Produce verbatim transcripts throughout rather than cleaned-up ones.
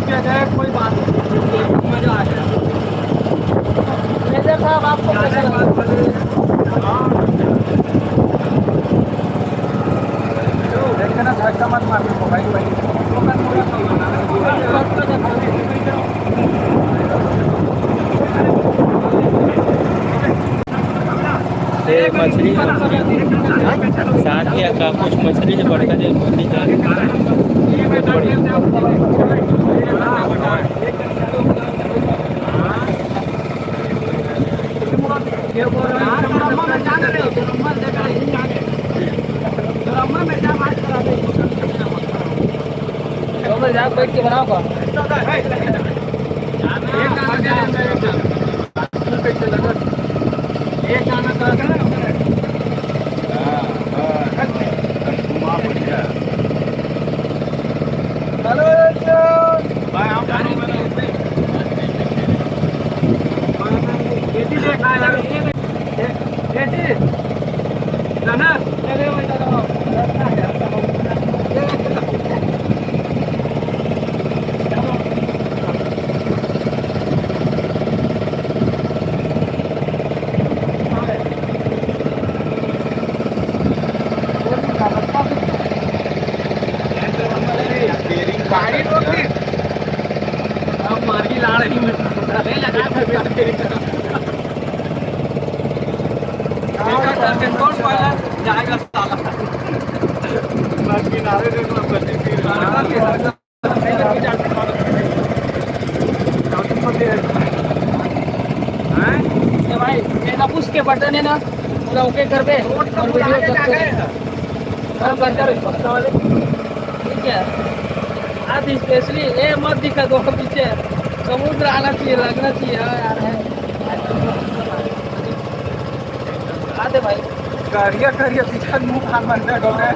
कोई बात नहीं, मजा आ गया। मेजर साहब, आपको कैसा लगा? देखते ना, धक्का मत मार, मोबाइल भाई। ये मछली है, साथ ही का कुछ मछली है, बड़का जो मछली है, बहुत बड़ी। तो मैं जाके बैठ के बनाऊंगा। ये भाई, ये ना पुश के बटन है ना, पूरा ओके कर दे और वीडियो करते रहे। और करते रहे। ठीक है, आज स्पेशली ये मत दिखा दो पीछे, समुद्र आना चाहिए, लगना चाहिए। हाँ यार, है। आ दे भाई। करिया करिया दिखा, मुंह भाग बन गया डोले।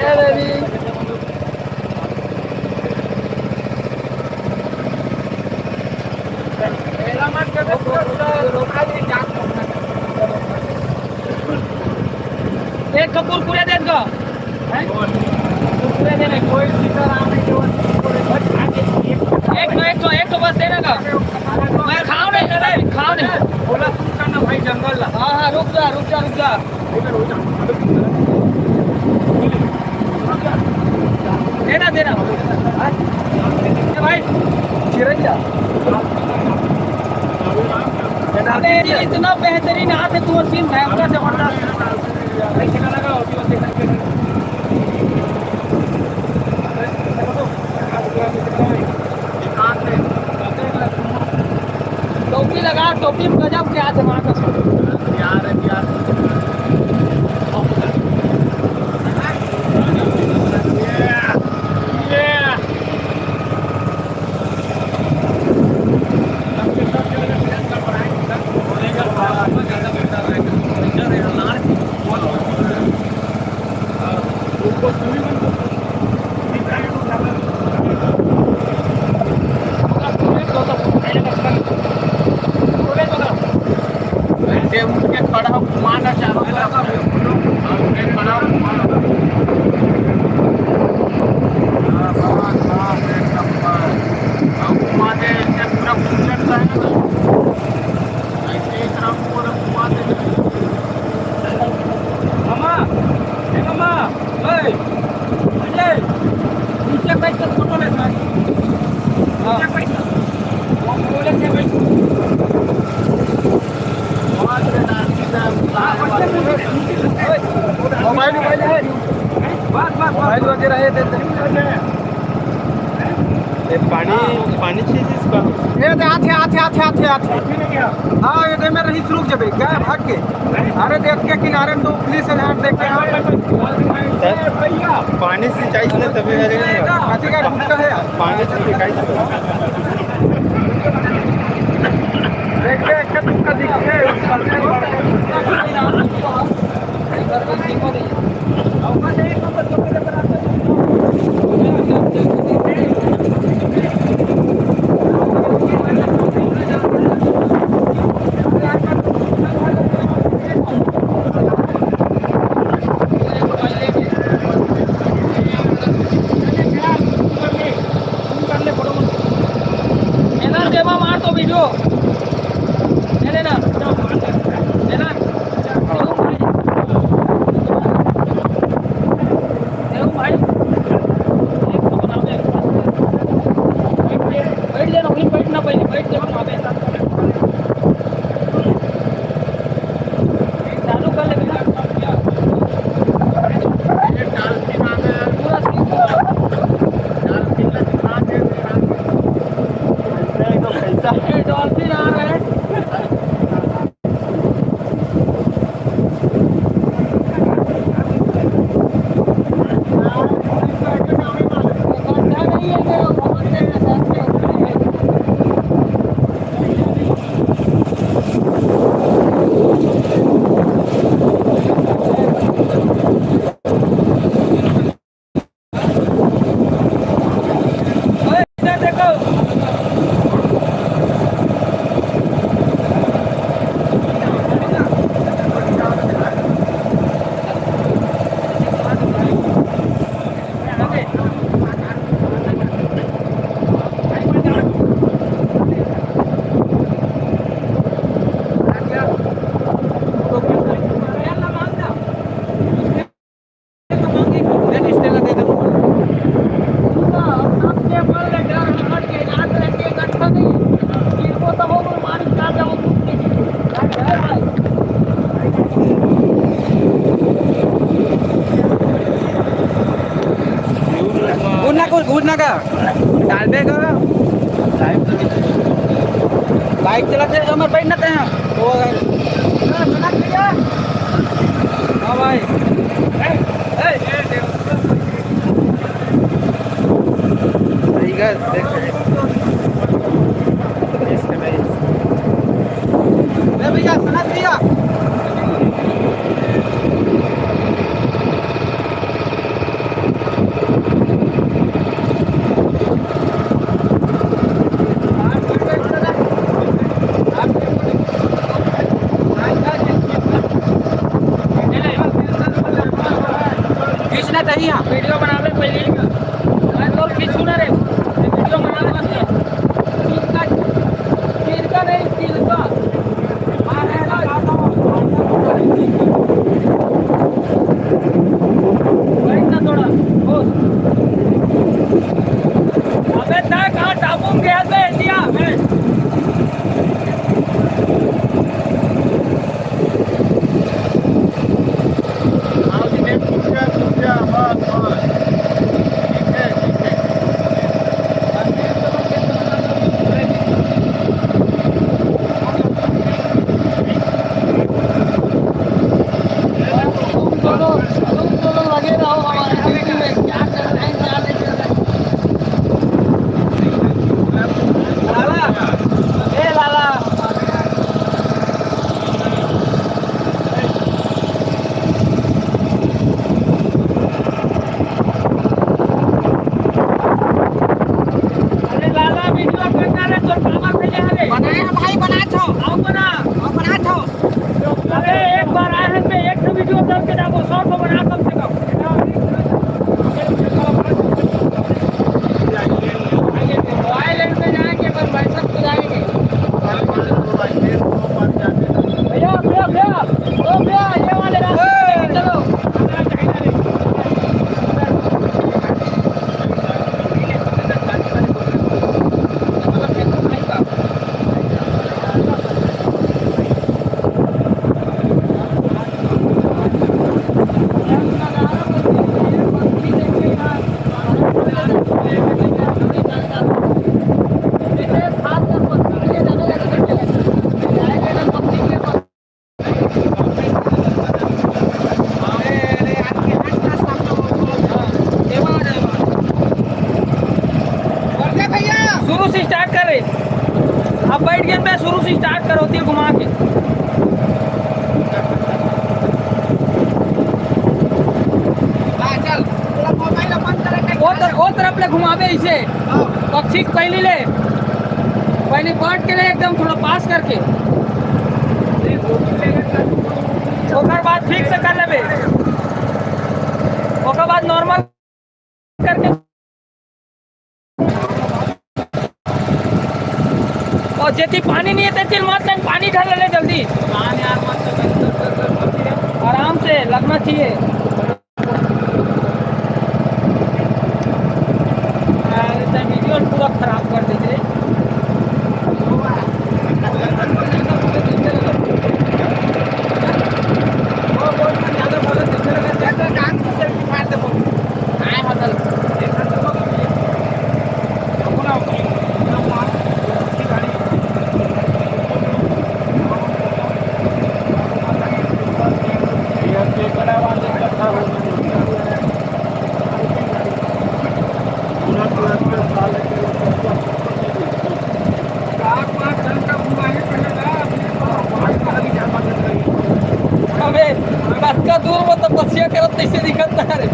ए बेबी। एक कप कुरकुरे दे दो। हैं? कुरकुरे दे दे। कोई सीताराम है जो एक ठो, एक ठो, एक ठो बस दे देगा। मैं खाओ नहीं, अरे खाओ नहीं। बोला तू करना भाई जंगल ला। हाँ, हाँ, रुक जा, रुक जा, रुक जा। देना, देना। ए भाई, चिरैया। अरे, इतना बेहतरीन हाथ है, तू सीन भयंकर जबरदस्त। टोपी लगा, टोपी में गजब के आज मार का। यार, यार। ऐसे उठ के खड़ा हो, घुमाना चारों तरफ। उठ के खड़ा हो, घुमाना। हाँ, बस, बस, एक नंबर। अब घुमा दे, ऐसे पूरा घूम सकता है ना। ऐसे एक राउंड पूरा घुमा दे। मामा, ए मामा, ए, अजय, नीचे बैठ के फोटो लेता है। नीचे बैठ के। वो बोले थे बैठ। हाँ, बैठ के नीचे, नीचे। मोबाइल, मोबाइल है। बस, बस, बस। मोबाइल वगैरह है, दे दे। ये पानी, पानी चीज इसका। ये दे, आथे, आथे, आथे, आथे, आथे। हाँ, ये दे, मैं रही रुक जबे, गए भाग के। अरे, देख के किनारे में तो पुलिस है, यहाँ देख के आओ। सर, पानी से चाहिए ना, तभी मेरे को नहीं। कथी का गुटका है यार? पानी से सिखाई। देख के, एक तुक्का दिख के। सेवा मार तो वीडियो। ले लेना। ले ना। देवू भाई। देवू भाई। एक तो बना दे। बैठ जा ना, वहीं बैठना पहले, बैठ जा, वहाँ पे। चालू कर ले बेटा। पूरा सीन पूरा। ये डॉल्फिन आ रहा है। घूरना को घूरना का डाल देगा। लाइट चलाते हैं, हमर बैठ ना हैं। वो हाँ भाई। ए, ए। सही का, देख। ए भैया, सनत भैया। खींचना चाहिए, हाँ। वीडियो बनावे पहले। अरे तो खींचू ना रे। वीडियो बनावे मत। खींचना, खींचना नहीं, खींचना। बैठ ना थोड़ा, बस। अबे तय कहाँ टापू में गया बे, इंडिया में? अरे लाला, वीडियो करना रे, तो पावर से जा रे। बनाए ना भाई, बना छो। आओ बना। आओ बना छो। अरे एक बार आए हैं, मैं एक ठो वीडियो डाल के जाबो, सौ ठो बना कम से कम। आइए, आइए, आइए, आइए। भैया, भैया, भैया, ओ भैया, ये वाले रास्ते से चलो। शुरू से स्टार्ट कर रे। अब बैठ गए पे, शुरू से स्टार्ट करो, तीर घुमा के। हाँ, चल। वो तर-, वो तरफ ले घुमावे इसे। पक्षी के पहली ले, पहली बर्ड के ले एकदम थोड़ा पास करके, ओकर बाद फिक्स कर लेबे, ओकर बाद नॉर्मल करके। अउ जेती पानी नइ हे, तेती मत लेन, पानी ढाल ले जल्दी। आराम से लगना चाहिए। अरे, तैं वीडियो पूरा खराब कर देथे रे। अबे, कतका दूर म तपस्या करत तइसे दिखत हे रे।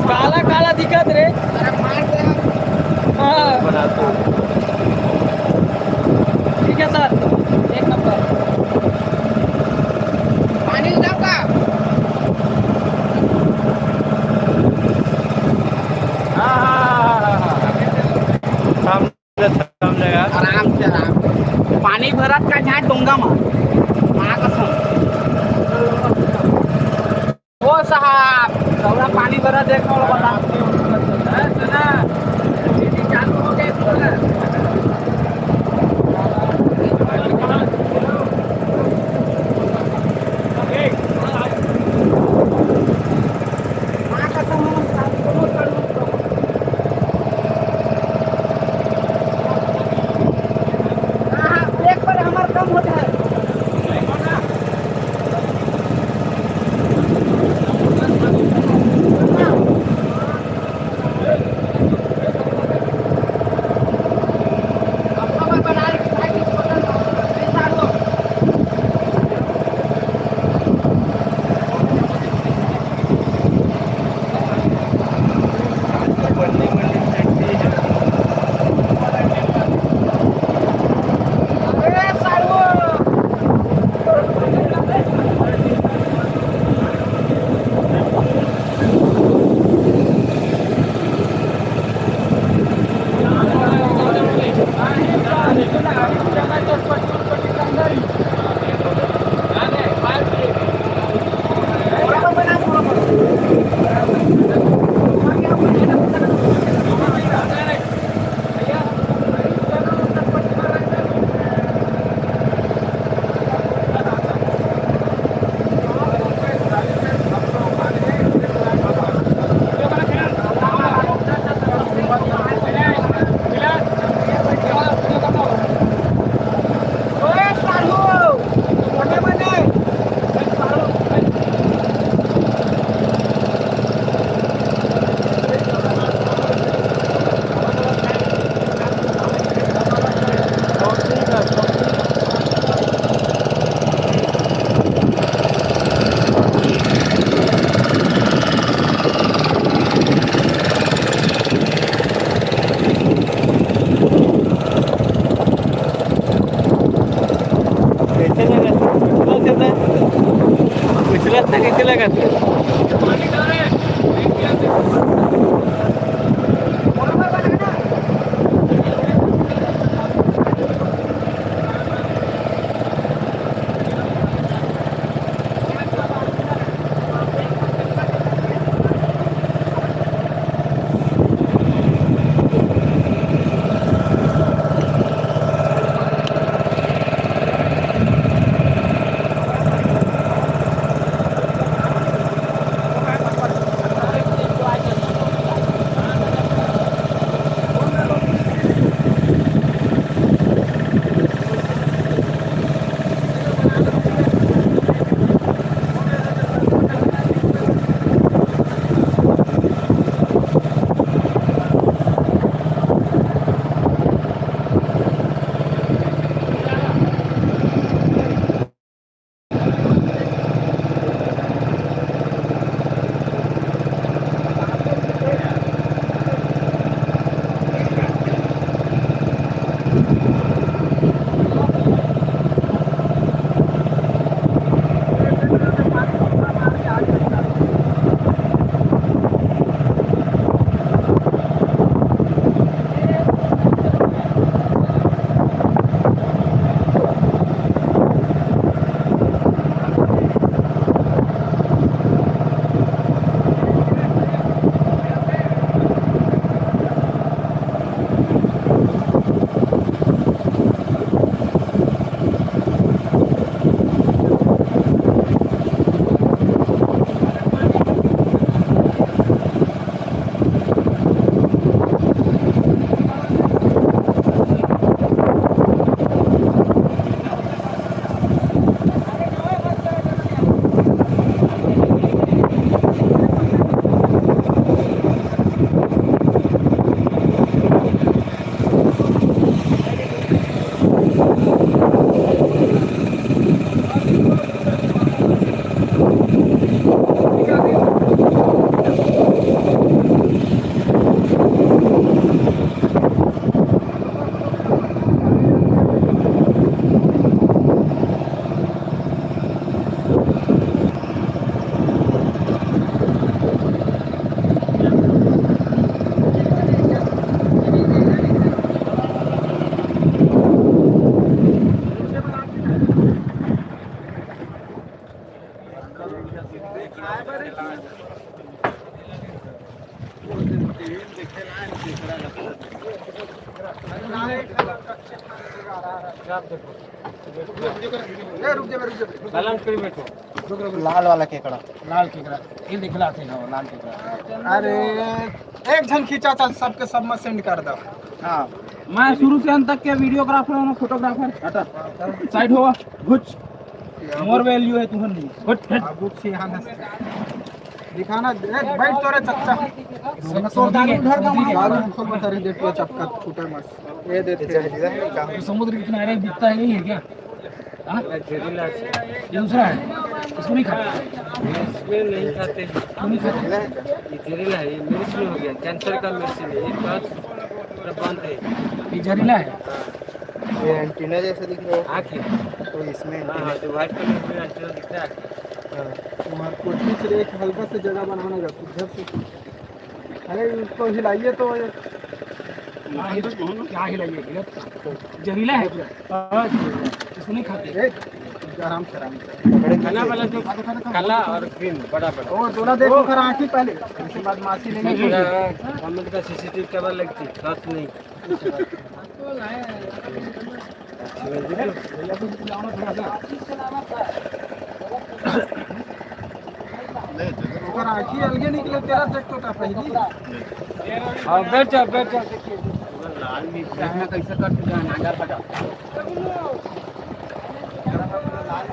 काला काला दिखत रे। हाँ। ठीक है सर, एक नंबर। पानी उधर का? हाँ, हाँ, हाँ, हाँ, हाँ। सामने, सामने यार। आराम से, आराम से। पानी भरत का झांट डोंगा मा। माँ कसम। ओ साहब, थोड़ा पानी भरत देखो, बता। हाँ, सुना। चालू हो गए, बोला। ए, रुक जा, रुक जा। लाल वाला केकड़ा। लाल केकड़ा। ये दिखलाते हैं, लाल केकड़ा। अरे, एक झन खींचा, चल, सबके सब में सेंड कर दो। हाँ। मैं शुरू से अंत तक के वीडियोग्राफर हूँ, फोटोग्राफर। हटा। साइड हो, घुच। मोर वैल्यू है, तुहन नहीं। हट, हट। हाँ, घुच से यहाँ नस-, दिखाना, ए, बैठ तो रे चच्चा। सब तोर दारू उधर का वहाँ दारू खोल बता रहे, देख तो चक्का फूटे मत। ये देते हैं। समुद्र के किनारे बिकता है, यही है क्या? हाँ? ये दूसरा है, इसको नहीं खाते। इसमें नहीं खाते। क्यों नहीं खाते? ये जहरीला है, ये मेडिसिन हो गया, कैंसर का मेडिसिन है, ये बात पूरा बंद है। ये जहरीला है? ये एंटीना जैसे दिख रहा है। आँख है। तो इसमें हाँ, हाँ, जो व्हाइट कलर में एंटीना दिख रहा है। हाँ। तुम्हारे कोठी से एक हल्का सा जगह बनाना है, उधर से। अरे, उसको हिलाइए तो ये। क्या हिलाइए? हिला, जहरीला है पूरा। हाँ, जहरीला है। इसको नहीं खाते। ए, आराम से, आराम से। खाना वाला जो काला और ग्रीन, बड़ा बड़ा। वो दोनों देखो, कर आँखी पहले, उसके बाद मासी लेंगे। पूरा हम लोग का सीसीटीवी कैमरा लगती, दस नहीं। ओकर आँखी अलगे निकले, तेरा देख तो का पहली। हाँ, बैठ जा, बैठ जा। लाल मिर्च है, कैसे करते जाए, नांगर बजा।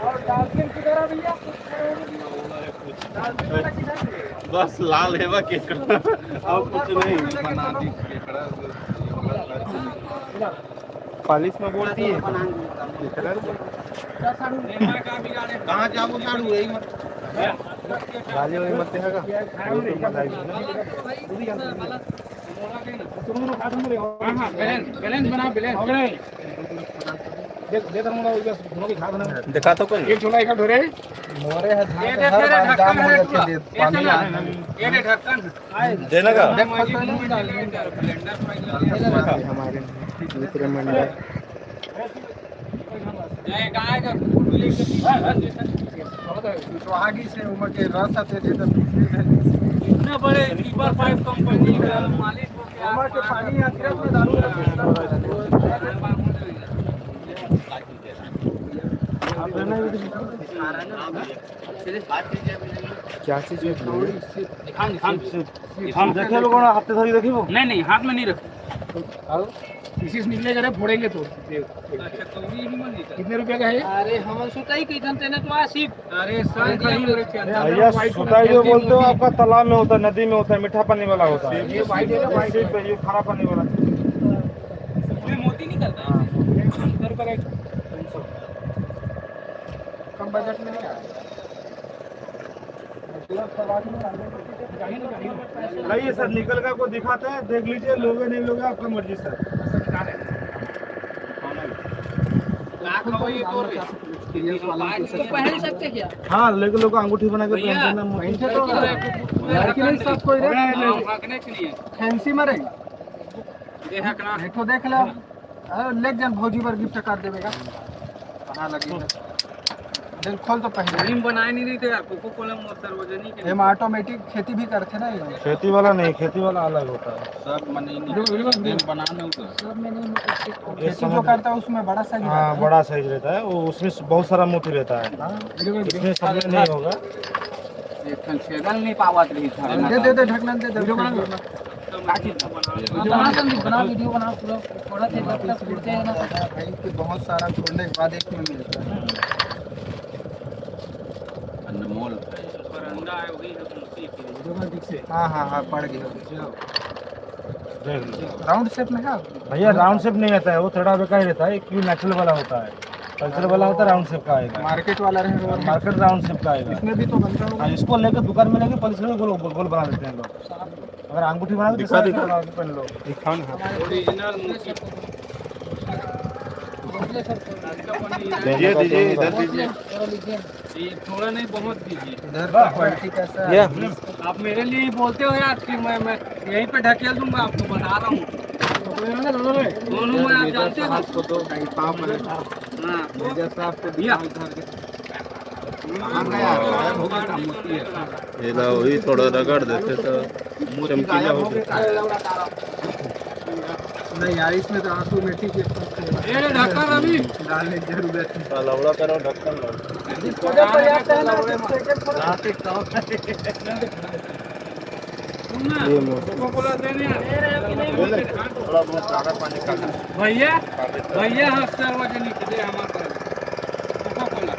और डालफिन किधर है भैया? डालफिन वाला किधर है? बस लाल है बा केकड़ा, और कुछ नहीं। बना दी केकड़ा। पालिश में बोलती है। कहाँ जाबो झाड़ू, यही मत। गाली वाली मत देगा। हाँ, हाँ, बैलेंस, बैलेंस बना, बैलेंस। हो गए। देख, देख, हम लोग बस दोनों के खा देना। देखा तो कौन? एक झोला एक ढोरे। मोरे है धान ये का देख, घर, ये बांध ढक्कन जाम हो है जाते पूरा। देख, ये पानी सुना? आ ये ढक्कन। देना का? देख, फल तो नहीं डाल। हमारे मित्र मंडल। सुहागी से उमर के रस आते थे तब। इतना बड़े रिवर पाइप कंपनी का मालिक को क्या उमर के पानी आते थे, दारू का। क्या चीज है? दिखान, दिखान। देखे लोगों ने हाथ से धरी देखी वो? नहीं, नहीं, हाथ में नहीं रखो। इसी से निकलेगा रे, फोड़ेंगे तो। कितने रुपए का है? अरे, हमन सुताई कइथन, तेने तो आ सिर्फ। अरे, संग खड़ी हो रखे हैं। भैया, सुताई जो बोलते हो, आपका तालाब में होता है, नदी में होता है, मीठा पानी वाला होता है। ये white है ना, white। सिर्फ ये खारा पानी वाला। इसमें मोती निकलता है। हाँ। सत्तर रुपए का एक। कम बजट में नहीं आ रहा। लाइए सर, निकल का आपको दिखाते हैं, देख लीजिए, लोगे नहीं लोगे, आपका मर्जी सर। तो पहन सकते क्या? हाँ, लेकिन लोग अंगूठी बना के भैया, पहनते हैं ना, मोती। पहनते तो हैं। लड़की नहीं, सब कोई रे। हाँ, भागने के लिए। फैंसी में रही। ये हकना। एक ठो देख लो। अरे, ले जान भौजी बर गिफ्ट कर देवे का। कहाँ लगी है? दिल खोल तो पहले। फिल्म बनाए नहीं रही थे यार, कोको कोला मोर सार्वजनिक है। एम ऑटोमेटिक खेती भी करते ना ये। खेती वाला नहीं, खेती वाला अलग होता है। सब मने नहीं, वीडियो, वीडियो, वीडियो। फिल्म बनाने होता है। सब में नहीं, मतलब, ये खेती जो समझ करता है, उसमें बड़ा साइज हाँ, रहता है। बड़ा साइज रहता है, वो उसमें बहुत सारा मोती रहता है। हाँ, वीडियो, वीडियो। इसमें समझ नहीं होगा। एक ठन छेदल नहीं पावत रही था। दे, दे, दे, ढकना दे, दे। वीडियो बना। बना, बना, बना, वीडियो बना पूरा, थोड़ा सा जब तक टूटते हैं ना। भाई, कि बहुत सारा छोड़ने के बाद एक में मिलता है। अनमोल। हाँ, हाँ, हाँ, पड़ गया। देख लो। राउंड शेप में है? भैया, राउंड शेप नहीं रहता है, वो थोड़ा बेकार रहता है, क्यों नेचुरल वाला होता है, कल्चर वाला होता है, राउंड शेप का आएगा। मार्केट वाला रहे, मार्केट राउंड शेप का आएगा। इसमें भी तो बनता होगा। हाँ, इसको लेके दुकान में लेके पॉलिश लेके गोल, गोल, गोल बना देते हैं लोग। अगर अंगूठी बना के दिखा दे। बना के पहन लो। दिखाओ ना। ओरिजिनल मोती। दीजिए, दीजिए, इधर दीजिए। ये थोड़ा नहीं, बहुत दीजिए। इधर का क्वालिटी कैसा है? आप मेरे लिए ही बोलते हो यार कि मैं, मैं यहीं पे ढकेल दूंगा आपको, बता रहा हूँ। दोनों में आप जानते हो। आपको दो भाई पाँव में। हाँ। जैसा आपको दिया। दिखा उधर के। कहाँ गया? गायब हो गया, मोती है। ये ला, वही थोड़ा रगड़ देते तो। चमकीला हो गया। नहीं यार, इसमें तो ऑटोमेटिक ये ढक्कन रवि डालने की जरूरत है। लौड़ा करो, ढक्कन लो। थोड़ा बहुत ज्यादा पानी कर। भैया, भैया, हाँ, सर, वो जो निकले हमारे पास। कोका कोला।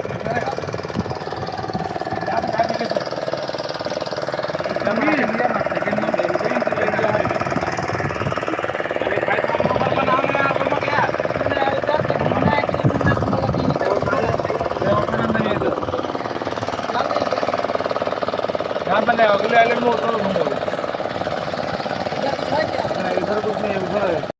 अगले वाले में उधर घूमो। इधर कुछ नहीं, उधर है।